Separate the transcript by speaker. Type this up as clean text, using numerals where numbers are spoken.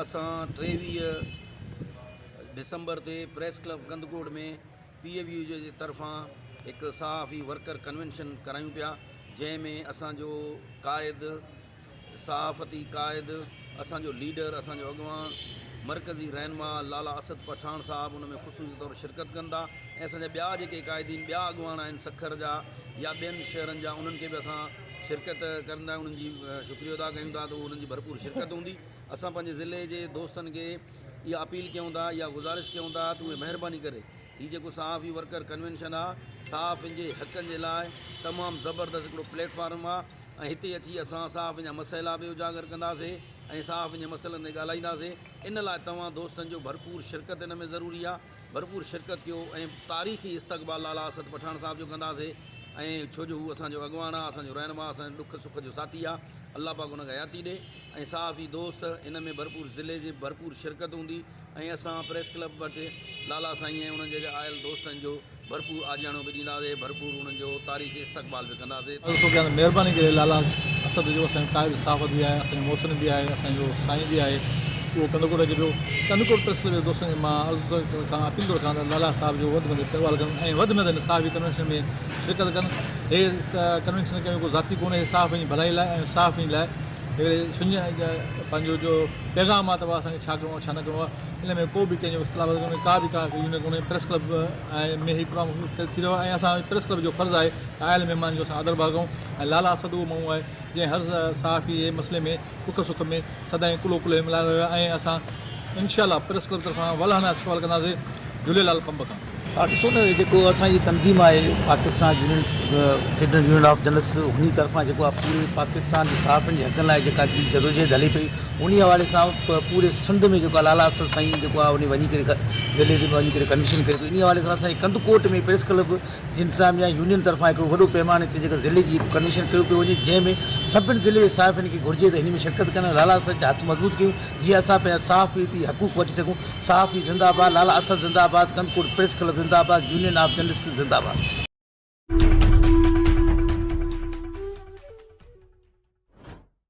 Speaker 1: اسان 23 ڊسمبر تي press club Kandhkot ۾ P A V U جي طرفان هڪ صحافي ورڪر ڪنوينشن ڪرايون پيا جنهن ۾ اسان جو قائد صحافتي قائد اسان جو ليڊر اسان جو اڳواڻ مرڪزي رهنما لالا اسد پٺاڻ صاحب ان ۾ خصوصي طور شرڪت ڪندا ۽ اسان جا ٻيا جيڪي قائدين ٻيا اڳواڻ آهن سکر جا يا ٻين شهرن جا انهن کي به اسان شرڪت ڪرڻ لاء انهن جي شڪريو ادا ڪيون ٿا ته انهن جي ڀرپور شرڪت هوندي. اسان پنهنجي ضلعي جي دوستن کي اها اپيل ڪيون ٿا اها گذارش ڪيون ٿا ته اهي مهرباني ڪري هي جيڪو صحافي ورڪر ڪنوينشن آ صحافين جي حقن جي لاء تمام زبردست هڪڙو پليٽ فارم آ ۽ هتي اچي اسان صحافين جا مسئلا به اجاگر ڪنداسي ۽ صحافين جي مسئلن تي ڳالهائينداسي ان لاء توهان دوستن جو ڀرپور شرڪت ان ۾ ضروري آ. ڀرپور شرڪت ڪيو ۽ تاريخي استقبال لالا اسد پٺاڻ صاحب جو ڪنداسي ۽ ڇو جو هو اسان جو اڳواڻ آ اسان جو رهنما اسان جو ڏک سک جو ساٿي آ الله پاڪ ان کي حياتي ڏي ۽ صحافي دوست ان ۾ ڀرپور ضلعي جي ڀرپور شرڪت هوندي ۽ اسان پريس ڪلب وٽ لالا سائين ۽ انهن جي آيل دوستن جو ڀرپور آجياڻو به ڏينداسي ڀرپور انهن جو تاريخي استقبال به ڪنداسي.
Speaker 2: عرض ٿو ڪيان ته مهرباني ڪري لالا اسد جو اسان جو قائد صحافت به آهي اسان جو محسن به آهي اسان جو سائين به آهي اهو ڪنڌڪوٽ اچي پيو ڪنڌڪوٽ پريس ڪلب جي دوستن کي مان عرض ٿو رکان اپيل ٿو رکان ته لالا صاحب جو وڌ ۾ وڌ استقبال ڪن ۽ وڌ ۾ وڌ هن صحافي ڪنوينشن ۾ شرڪت ڪن هي ڪنوينشن ڪنهن جو ڪو ذاتي ڪونهي هي صحافين جي ڀلائي لاء ۽ صحافين لاء هڪڙي سڃ پنهنجو جو پيغام آهي ته اسان کي ڇا ڪرڻو آهي ڇا نه ڪرڻو آهي ان ۾ ڪو به ڪنهن جو اختلاف ڪونهي ڪا به ڪا يونين ڪونهي پريس ڪلب ۾ هي پروگرام ٿي رهيو آهي ۽ اسان پريس ڪلب جو فرض آهي ته آيل مهمان جو اسان آدر ڀاء ڪيون ۽ لالا اسد اهو ماڻهو آهي جنهن هر صحافي جي مسئلي ۾ ڏک سک ۾ سدائين ڪلهو ڪلهي ملائي رهيو آهي ۽ اسان انشاء الله پريس ڪلب طرفان ولهانه سوال ڪنداسين جهوليلال پنب کان.
Speaker 3: ها ڏسو نه جيڪو اسان جي تنظيم آهي Pakistan union federal union of journalist انهي طرفان جيڪو آهي پوري پاڪستان جي صحافين جي حقن لاء جيڪا هڪڙي جدوجهد هلي پئي انهي حوالي سان پوري سنڌ ۾ جيڪو آهي لالا اسد سائين جيڪو آهي انهي وڃي ڪري ضلعي ۾ وڃي ڪري ڪنوينشن ڪري پيو انهي حوالي سان اسان جي ڪنڌڪوٽ ۾ پريس ڪلب جي انتظاميا يونين طرفان هڪڙو وڏو پيماني تي جيڪا ضلعي جي هڪ ڪنوينشن ڪيو پيو وڃي جنهن ۾ سڀن ضلعي جي صحافين کي گهرجي ته هن ۾ شرڪت ڪن ۽ لالا اسد جا هٿ مضبوط ڪيون جيئن اسان پنهنجا صحافيتي حقوق وٺي سگهون صحافي زنده آباد لالا اسد زنده آباد ڪنڌڪوٽ پريس ڪلب زنده آباد يونين آف جرنلسٽس زنده آباد.